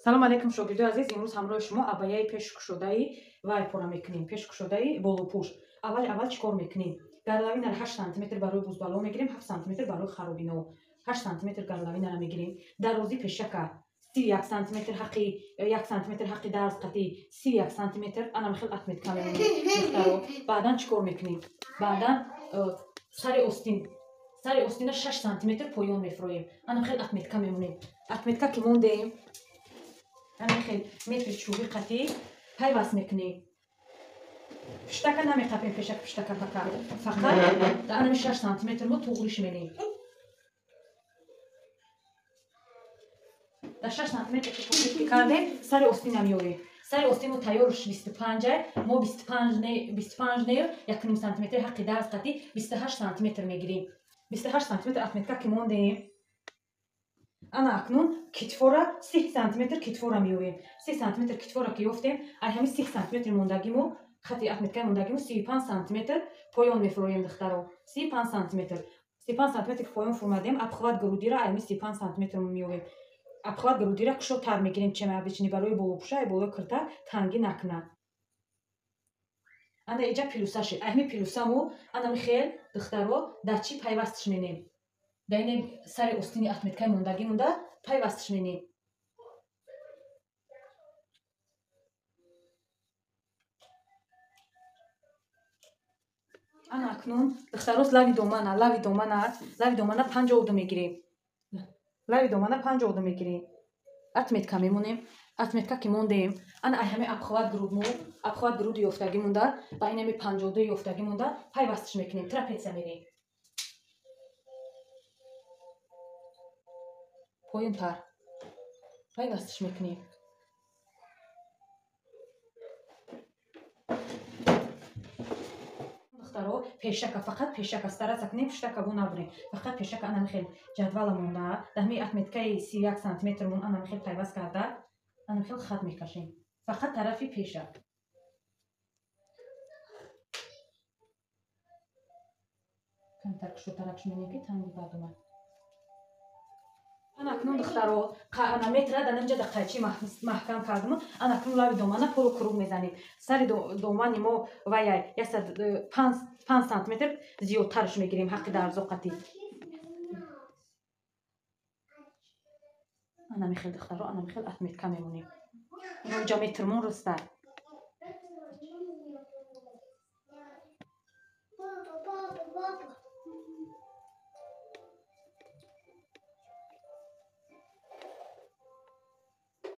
Салом алейкум, шогирдои азиз. Имрӯз ҳамроҳи шумо абаяи пешкушодаи вай пора мекунем, пешкушодаи болопӯш. Аввали аввал чӣ кор мекунем? Горловинаро 8 сантиметр барои бузбало мегирем, 7 сантиметр барои харобино. 8 сантиметр горловинаро мегирем. Дарозӣ пешака 31 сантиметр, ҳаққи 1 сантиметр ҳаққи дарз қатӣ 31 сантиметр. Ана хел отметка мемонем, духтаро. Баъдан чӣ кор мекунем? Баъдан сари остин, сари остина 6 сантиметр поён мефуроем. Ана хел отметка мемонем. Отметка ки мондем, ана хел метри чӯби қатӣ пайваст мекунем. Пуштака намеқапем, пешак пуштака пака. Фақат анами 6 сантиметр мо туғриш менем. Дар 6 сантиметр ки туғриш кардем, сари остина меорем. Сари остин мо тайёрш 25, мо 25 не, 25 не, 1,5 сантиметр ҳаққи дарз қатӣ 28 сантиметр мегирем. 28 сантиметр отметка ки мондем, ана акнун китфора 30 сантиметр китфора меёвем. 30 сантиметр китфора ки ёфтем, ай ҳами 30 сантиметр мондагимо, хати отметкаи мондагимо 35 сантиметр поён мефуроем, духтаро. 35 сантиметр. 35 сантиметр ки поён фурмадем, обхват грудира ай ҳами 35 сантиметр меёвем. Обхват грудира кушодтар мегирем, чем обычный, барои болопӯша, ай болои кирта тангӣ накунад. Ана иҷа плюсаши. Ай ҳами плюсамо анами хел, духтаро, дар чӣ пайвастш менем? Дар ине сари остини отметкаи мондагӣ монда пайвастш менем. Ана акнун, духтарос, лави домана, лави домана, лави домана 52 мегирем. Лави домана 52 мегирем. Отметка мемонем. Отметка ки мондем, ана ай ҳами обхват груд мо, обхват груди ёфтагӣ монда, ба ин ҳами 52 ёфтагӣ монда пайвастш мекунем, трапеция мерем. Поёнтар пайвастш мекунем. Духтаро, пешака, фақат пешака стараться кунем, пуштака бо набурем. Фақат пешака анами хел ҷадвала монда, дар ҳами отметкаи 31 сантиметрмон анами хел пайваст карда, анами хел хат мекашем. Фақат тарафи пешак. Камтар кушодтаракш менем, ки танги бад омад. Ана акнун, духтаро, ана метра дар инҷа дар қайчи маҳкам кардем. Ана акнун лави домана полукруг мезанем. Сари домани мо ваяй 105 сантиметр зиёдтарш мегирем ҳаққи дарзо қатӣ. Ана михел, духтаро, ана михел отметка мемонем. Инҷа метрмон ростай.